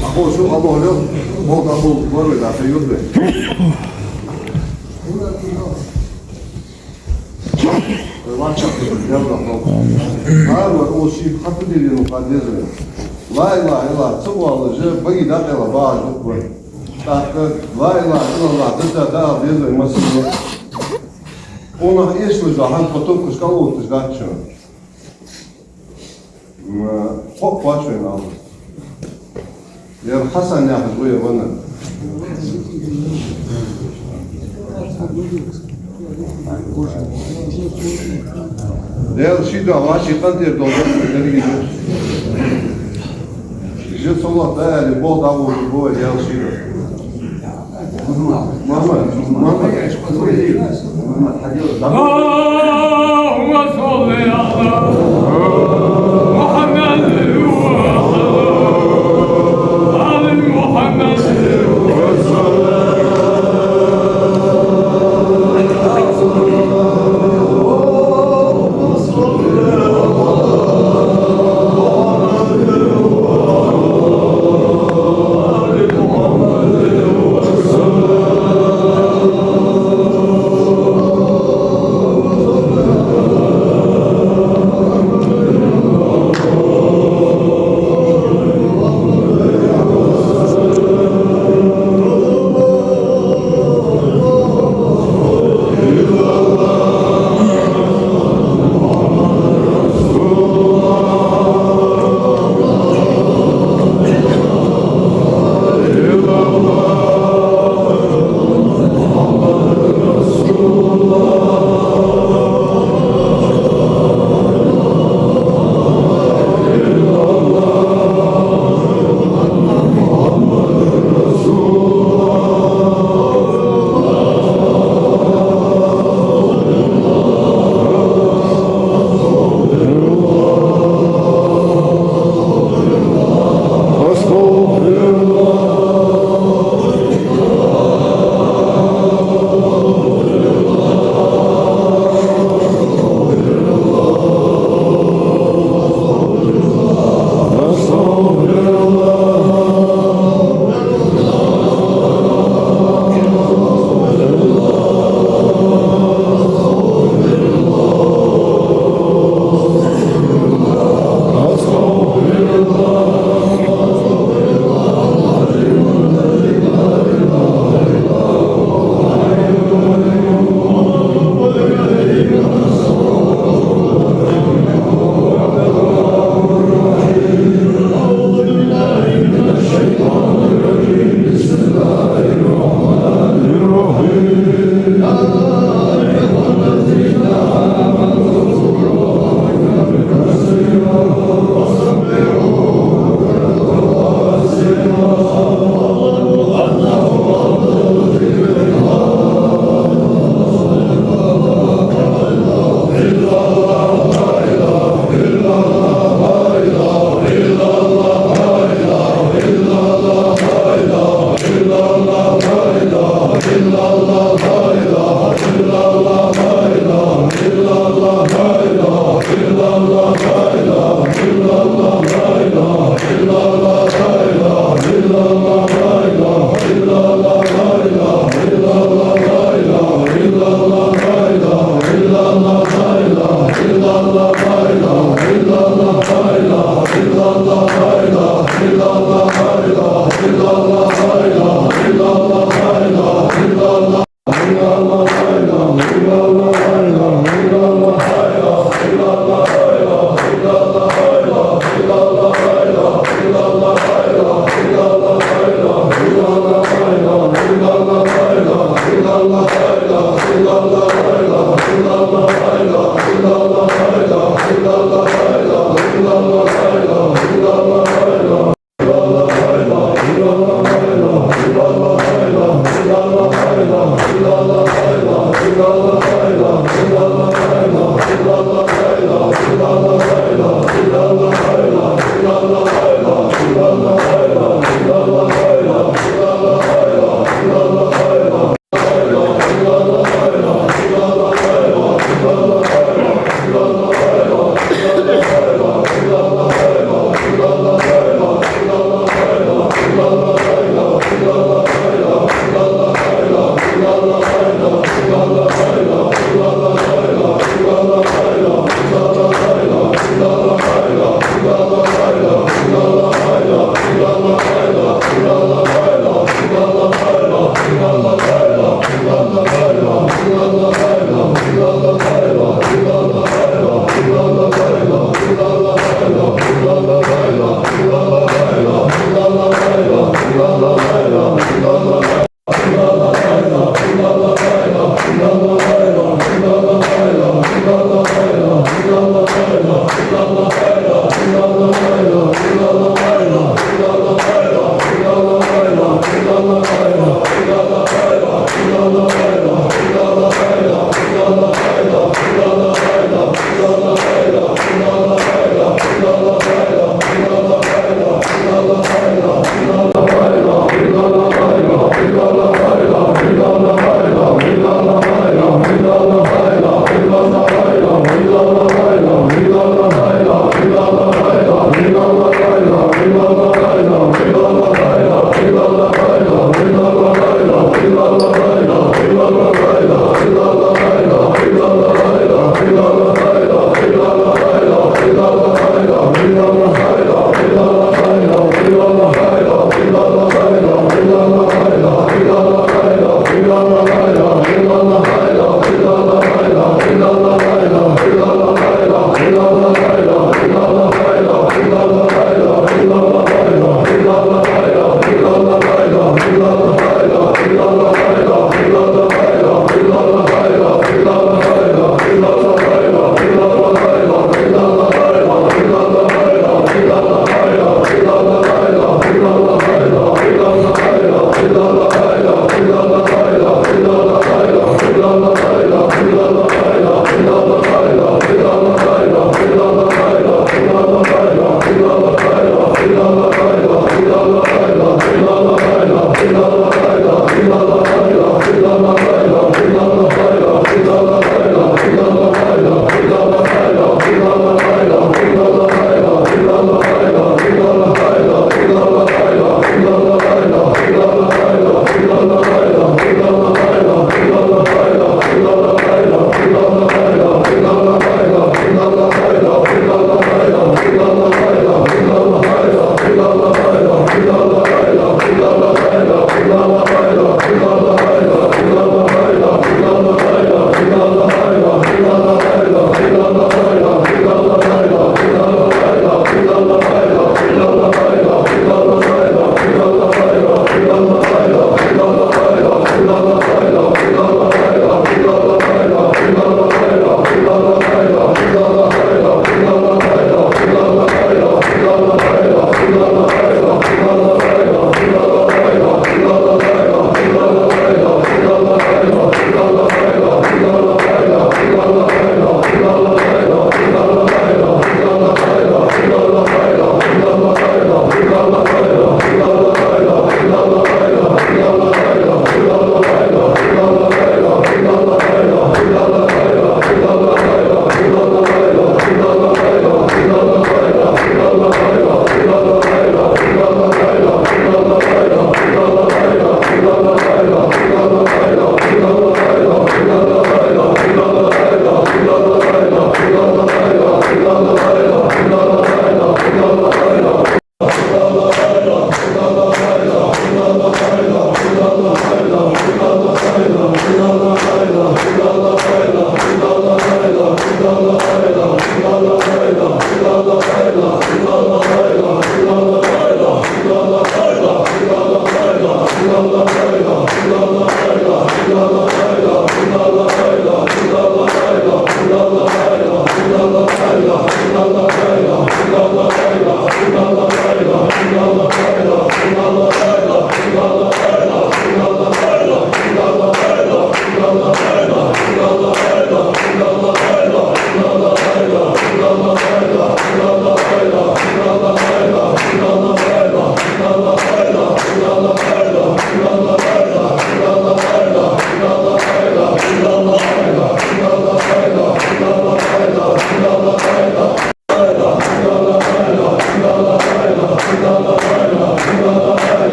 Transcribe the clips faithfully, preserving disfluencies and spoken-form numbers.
Ӏа хьо шу Аллахӏ лел, мол дӀаболабалар вай, дӀа ца йода вай. Вай вача хьо, Дала хьо. Амин. Ар вар о ший хьа фу дийр ва аьнна ха деза вай. Ла илахӀа иллаллахӀ ца оалаш, баге дӀакъайла багӀаш ва-кх вай. ТӀаккха ла илахӀа иллаллахӀ дӀа-дӀа деза вай массане. Къонах эшалуш да хьа, потом кхы кӀалотташ дац шоана. М, кхоъ кхоачаш вайна алар. Ер Хьасан яхаш ва ер венна. Даьла ший дуьхьа вӀаший къинтӀера долаш деррига а. Жа цо лоттадаь аьле, болх дӀаволлаш ва вай, Даьла ший дуьхьа. اللهم صل على محمد وعلى آل محمد.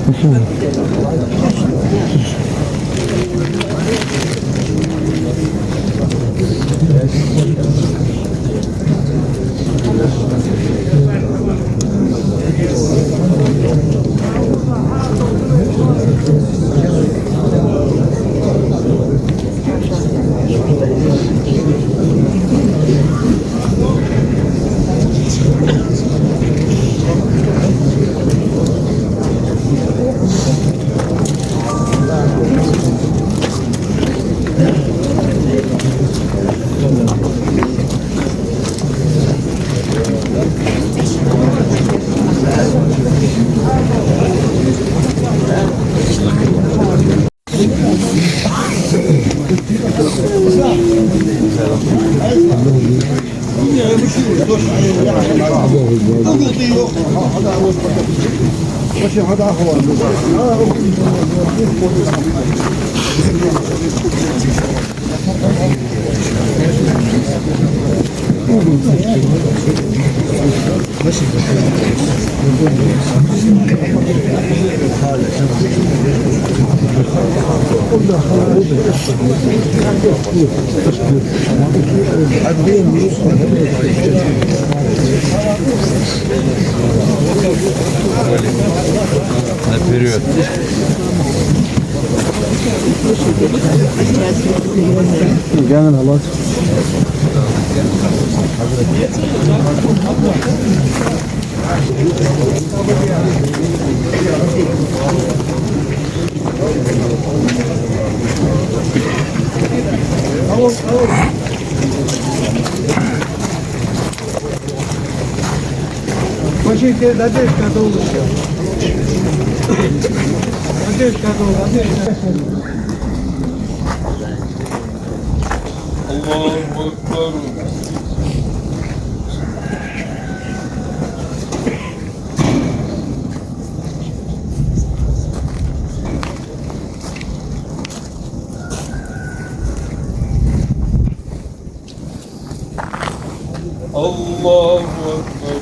Наперёд. Пошли, тебе задержка долго. Задержка долго, задержка. الله أكبر. الله أكبر.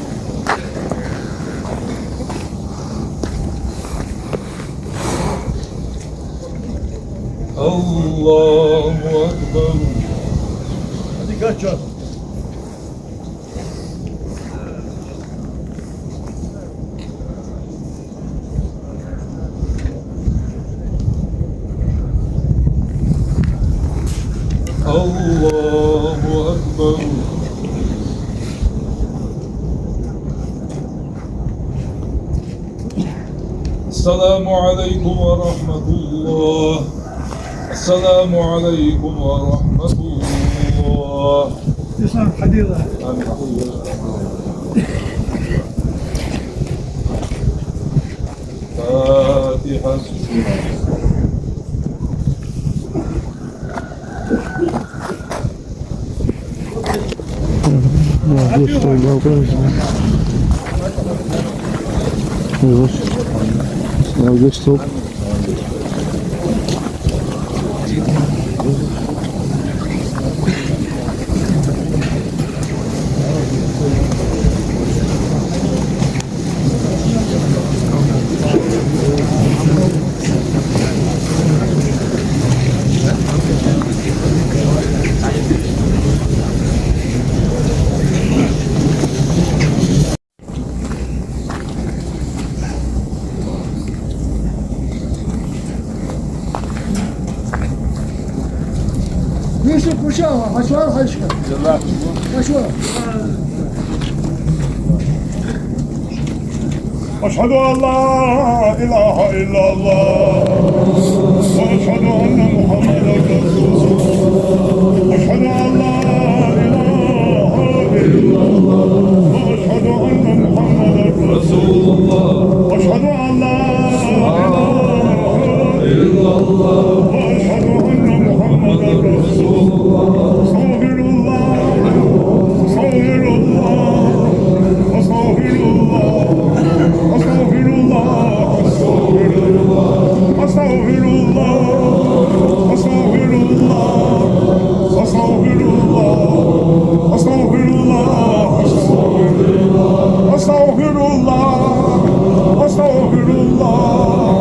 الله أكبر. الله أكبر. السلام عليكم ورحمة الله. السلام عليكم ورحمة الله. يسلم حبيبي. فاتحة. يوسف، وشو؟ عشوار حشكة. عشوار. أشهد أن لا إله إلا الله، وأشهد أن محمدا رسول الله. أشهد أن لا إله إلا الله، وأشهد أن محمدا رسول الله. أشهد أن لا إله إلا الله، وأشهد أن محمدا رسول الله. أستغفر الله، أستغفر الله، أستغفر الله، أستغفر الله، أستغفر الله، أستغفر الله، أستغفر الله، أستغفر الله، أستغفر الله، أستغفر الله، أستغفر الله، أستغفر الله،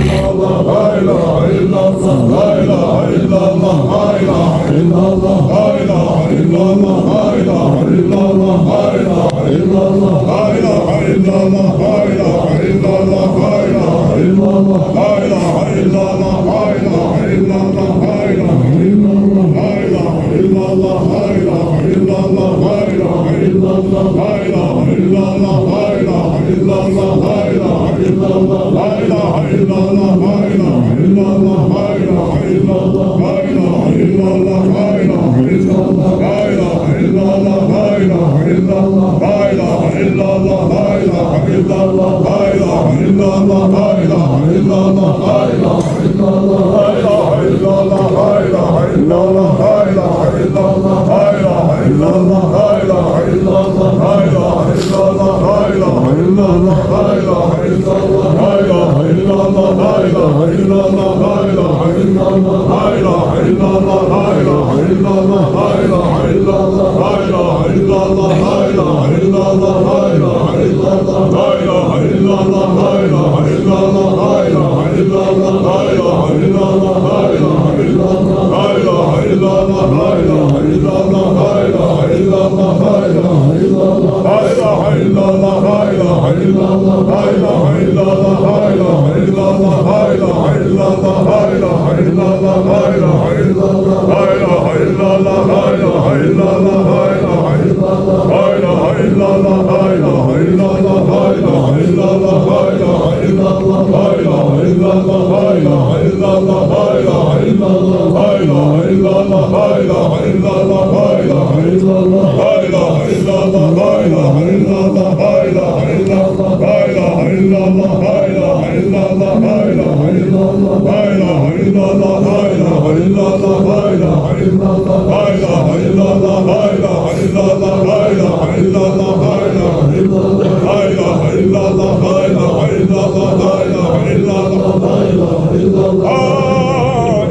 لا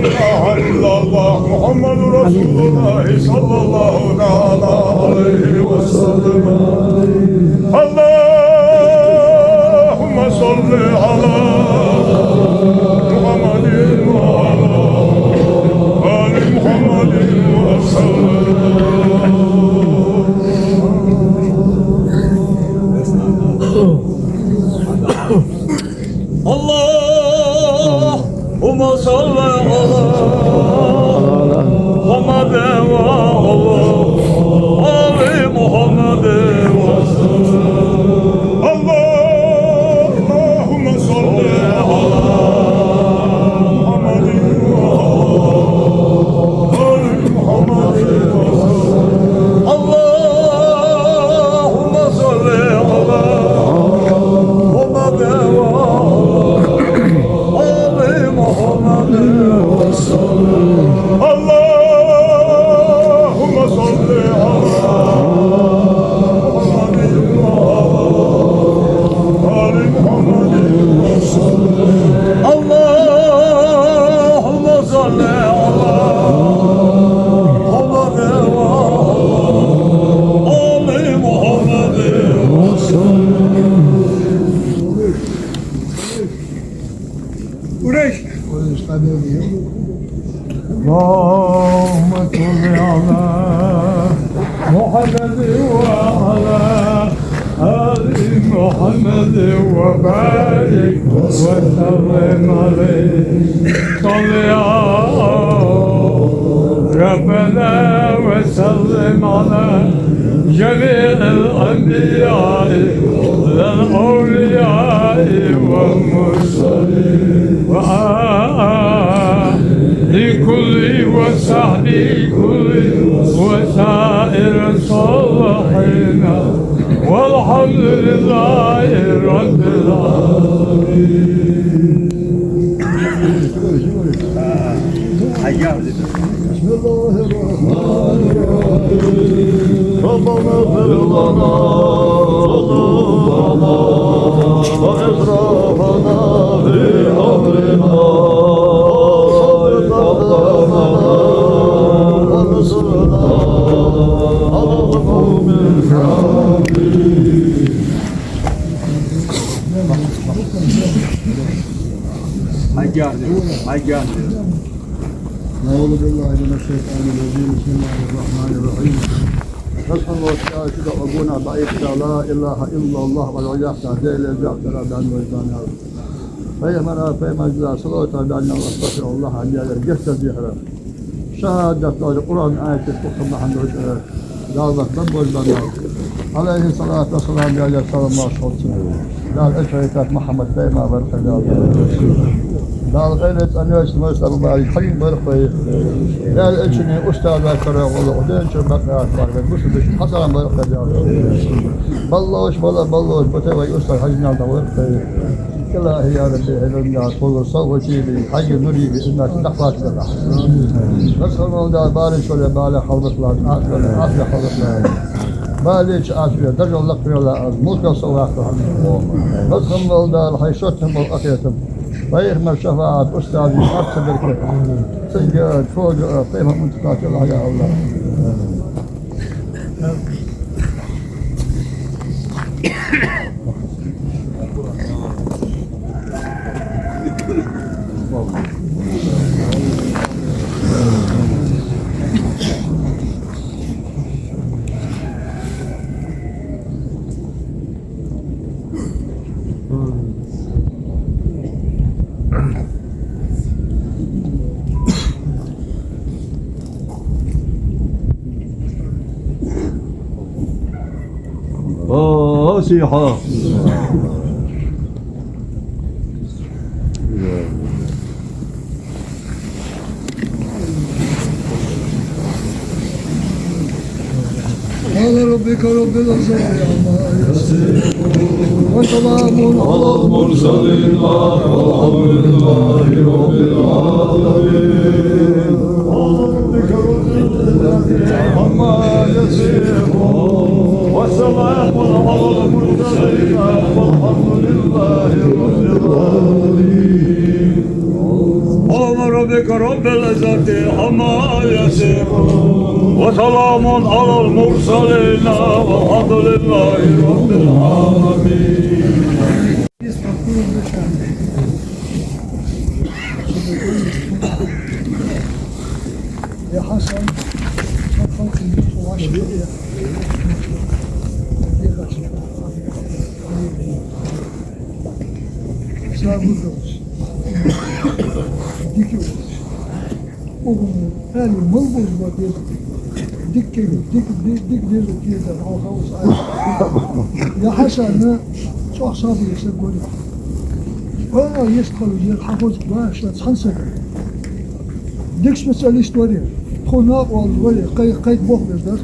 إله إلا الله محمد رسول الله صلى الله تعالى عليه وسلم. اللهم صل على محمد وعلى آل محمد وسلم. اللهم صل على محمد وعلى آل محمد وسلم. اللهم صل على محمد وعلى آل محمد وسلم. اللهم صل على محمد وعلى آل محمد وسلم. اللهم صل على محمد وعلى آل محمد وسلم. اللهم صل على محمد وعلى آل محمد وسلم. اللهم صل على محمد وعلى آل محمد وبارك وسلم عليه. صل يا ربنا وسلم على جميع الأنبياء والأولياء والمرسلين وآل كل وصحبه وسائر الصالحين. والحمد لله رب العالمين. بسم الله الرحمن الرحيم. ربنا اغفر لنا ذنوبنا وإسرافنا في أمرنا وثبت أقدامنا وانصرنا على القوم الكافرين. أعوذ بالله من الشيطان الرجيم. بسم الله الرحمن الرحيم. Расхьан волча Даьла шуьга а гонахьа дӀаийккха, لا إله إلا الله оал яхаш, Даьлера жоп дара баьнна вай баьннар. Пайхамара, пайхамарагара салават а баьннар, أستغفر الله, Даьлера гешт дехар. Шахьадат дола Къуръан аяташ тӀехьа бахьан долаш, Дала бакъ бан боз баьннар. عليه الصلاة والسلام, Даьлера салам-моаршал хилда цунна. Дала элча хилар Мухьаммад пайхамар вар-кх Дала. Дала къайле цӀанвеш вай сабабарий хьагин бар-кх вай. Даьла элчанна устаза кара гӀолла, укх дунен чура бакъ яц бахьан, бусалба дешна хьацӀагӀа бар-кх Дала. Баллаш, бала, баллаш, бата вай устаз Хьажи-Наьна дӀавар-кх вай. Илахьи, я Рабби, хьо венна, хьо сов хьо чийбе, хьайга нур ийбе, из нах дӀакхоачабелахь. Расхьан вола Дала, бараш шоле бала хьалбатлахь, Ӏафият шоле Ӏафият хьалбатлахь. Бала чу Ӏафият, даржал лакхвелахь, мулкал совгӀат хилда хьона. Расхьан вола Дала, хьай шоттан бола къахетам, пайхамара шафаӀат, устазий харц беркат, цунга, тхога, пайхамара мунтакхача лахь, я АллахӀ. فاتحة. سبحان ربك رب العزة عما يصفون. وسلام على المرسلين والحمد لله رب العالمين. سبحان ربك رب العزة عما يصفون. وسلام على المرسلين والحمد لله رب العالمين. سبحان ربك رب العزة عما يصفون. وسلام على المرسلين والحمد لله رب العالمين. يا حسن، ما تخلص النص وعشرة. Сабур долаш, дика волаш, угӀун аьле мел болаш ба деза, дика, дика, ди-, дика деза кхетар хьалха ус аьле. Я Хьасан, чӀоагӀа сабаре саг вар из. Вай, йистхила ер хьахоза башха цхьан сага. Дика специалист вар из. Тхона накъавоалаш вар из, кхай-, кхайкабохабеш дар.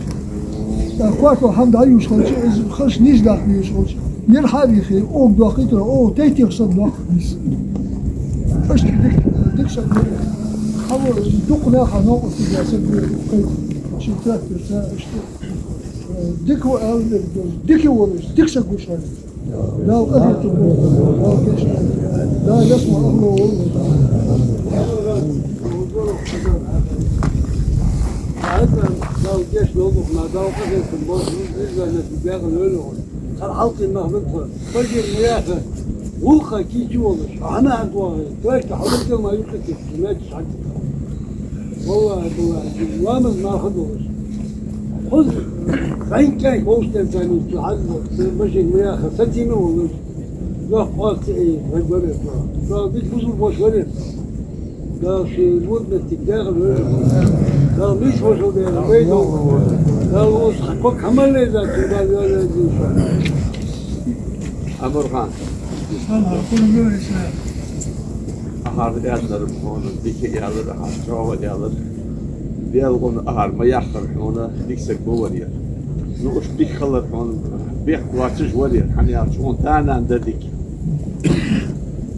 ТӀаккха коа хӀама дӀаювш хилча, из хӀанз нийсдаккха везаш хилча, ер хьа а вийхе, оаха доаккхийтар, оаха тайпа санна доаккх нийса. Иштта дика, дика саг вар из. Хьавола дукха наха новкъостал да саг вар из, кхайка, ший тракторца, иштта. Дика ва аьле, дика волаш, дика саг ва шоана. Дала къахетам болба, Дала гешт долда, Дала ялсмала агӀо волва. Дала гешт долда, Дала къахетам болба, иззанат бегӀа лойла. Цар хьалкхийна нах ба тхо. Бажир ма яха, вукха кийча волаш, хӀама хьа доагӀе, тойка хьалкхийна ма юкъе кийча, меч хьакхийна. ВаллахӀи, биллахӀи, ламаз марха долаш. Хоза, зӀамига кӀаьнк вовшахтем царна чу хьаза, сан башинг ма яха, сатийна волаш. Йоккха оцци эй, вай баре. Дала дика бусулба воша варе. Дала ший мурд меттиг дегӀа варе. Дала мича вошал дегӀа вай до. Дала ус хьакхок хӀама леза, Дала варе дийша. Амархан. Ахар аьлар, хьона дика аьлар, ахар чӀоагӀа аьлар. Даьла гӀо ахар ма яххара хьона, дика саг ма вар ер. Ну, уж дика хилар хьона бехк боацаш вар ер, хӀана аьлча хьона да-нана да дика.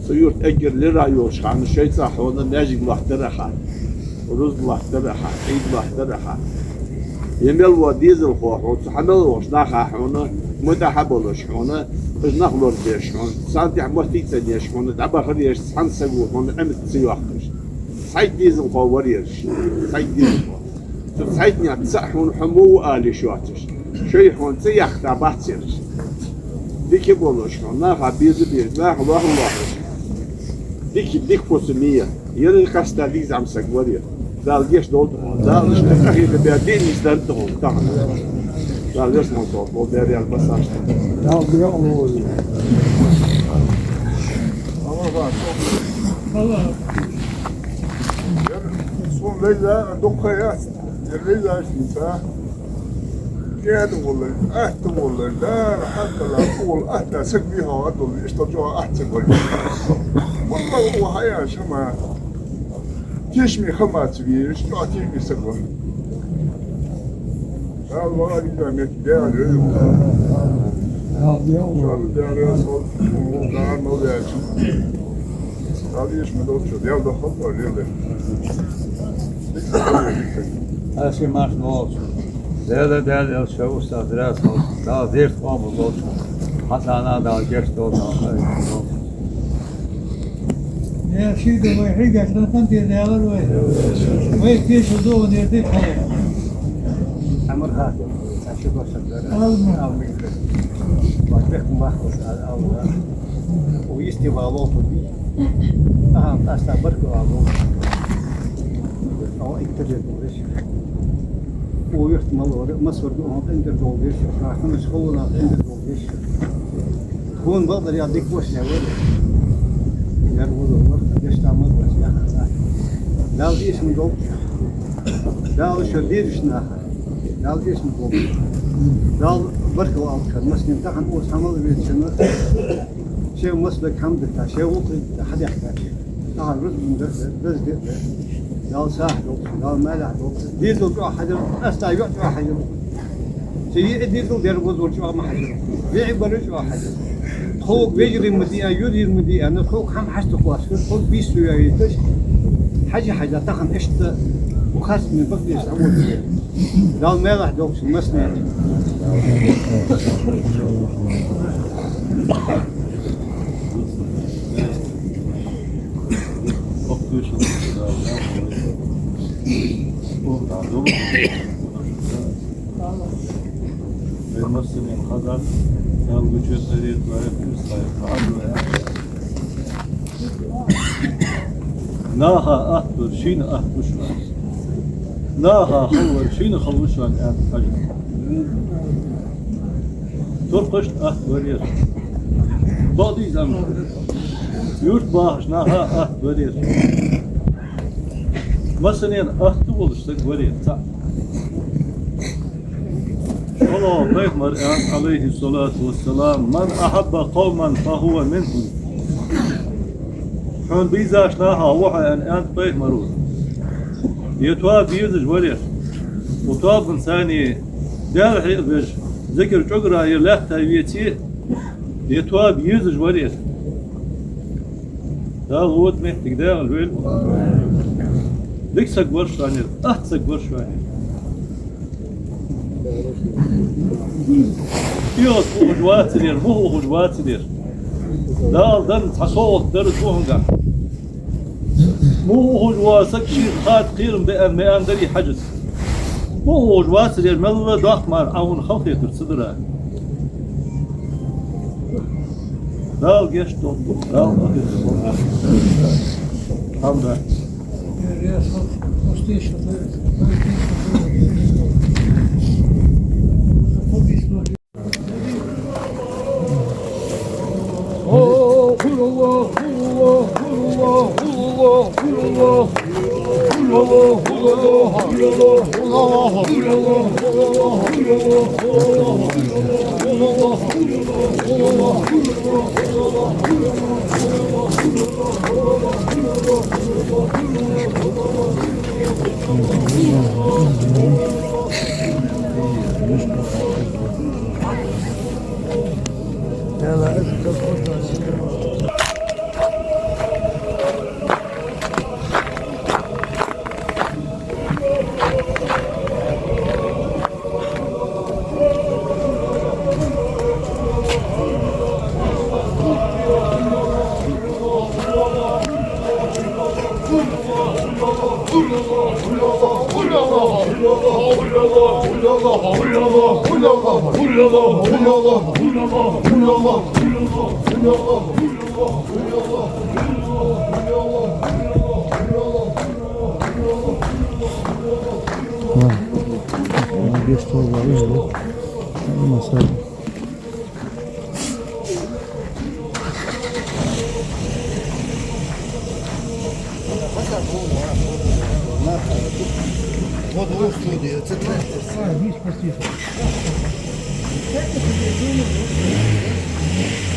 Цу юрта эггара лира йолча хана шоайца хьона маьждиг лоаттадар аьнна, рузба лоаттадар аьнна, Ӏийд лоаттадар аьнна. Е мел вола дезалхо хьона, цу хьа мел волча наха хьона мутӀахьа болаш хьона, уж нах лорабеш хьона, царна тӀехьа моттиг а ца деш хьона, дӀабахар еш цхьан саго хьона Ӏимат ца йоаккхаш. Цхьайтта дезалхо вар ераш. Цхьайтта дезалхо. Цу цхьайттанех цаӀ хьона хьо мо ва ала йиш йоацаш. Шоай хьона цӀи яхийта бац ераш. Дика болаш хьона, наха беза безаш, наха лоха лохаш. Дика, дика фусам я. Ераш къаьстта дика зӀамсаг вар ер. Дала гешт долда хьона. Дала иштта къахетам бе дийна йиса дар да хьона тахан. Дала вес мо тоху, дер ял басашта. Дала бе Алло. Сона лайла дукха яц, я лайла шуца. Яда воллар, атта воллар, дара хьаккала, ол атта саг биха адул, иштта жо атта саг валли. Валла, о хая шама. Тешми хамац вириш, жо тешми саг валли. Дала вагӀа дика мет, Даьла веза. Дала веза, Дала веза. Дала веза, ма долчу, Даьла дохал, Даьла веза. Аша марш волчу. Даьла, Даьла, эл шо устаз раз хал. Дала дерт къома волчу. Хьасана Дала гешт долчу. Я шийга вай хьигаш дан хан тир ялар вай. Вай кеша догӀан ердик хьалар. Амар хатир. Ца шу башар дар. Алма. Алма. Ва бех мах алма. У исти вало туди. Аха, аста барку ало. Ава иттер дуриш. У юхт мал вара, мас вара, он къиндер долдиш. Рахманаш холуна къиндер долдиш. Хьона бакъдар ял дика бош я вар. Яр вузу вар, деш тамаз баш я. Дала дийшан долчу. Дала шо дийраш наха. Дала дийшан долчу. Дала баркал алкхан, маснин тахан ус хьамал вецина. Шев маслак хьамдата, шев укхаза хьадехкача. Тахан рузбан даза, даза де. Дала сах долчу, Дала малах долчу. Дийрдал чӀоагӀа хьажар, аста йоӀ чӀоагӀа хьажар. Ца йиъ дийрдал дер вузур чӀоагӀа ма хьажар. ВиӀи бара чӀоагӀа хьажар. Тхога вежарий ма диа, юрий ма диа, но тхога хӀама хьаста кхоачаш, тхога бийса яйташ. Хьажа, хьажа, тахан иштта у хасми бакъдеш хьавода. Дала малах долчу маснина. Наха атта вар шийна атта вуш ван. Наха хала вар шийна хала вуш ван аьнна хьажа. Туркхашна атта вар ер. Бакъдий зама. Юрт бахаш наха атта вар ер. Масанена атта волаш саг вар ер. Цхьаъ. Хьо пайхамар аьннад, Ӏалайхи ссалату вассалам: «Ман ахьабба къавман, фа хӀува минхӀум». Хьона дийзаш наха ву хьо аьнна, аьннад пайхамаро. Е тоба безаш вар ер. Укх тобанца цхьана Даьла хье а беш, зикар чӀогара е лаьтта веце, е тоба безаш вар ер. Дала вотта моттиг дагӀал вел. Дика саг вар шоана ер, атта саг вар шоана ер. Иос ухаш вацар ер, мух ухаш вацар ер. Дала дан цхьа совгӀат дар цунга. Мух ухаш вола саг шийна хатта кхерам беан, меан дарий хьажац. Мух ухаш вацар ер, мелла доккха мара Ӏа хьона халахетар ца дара. Дала гешт долда, Дала къахетам болба. Хьамда. Ладно. Молодец, что говоришь, да? Масса. Вот, вот, вот, вот, вот.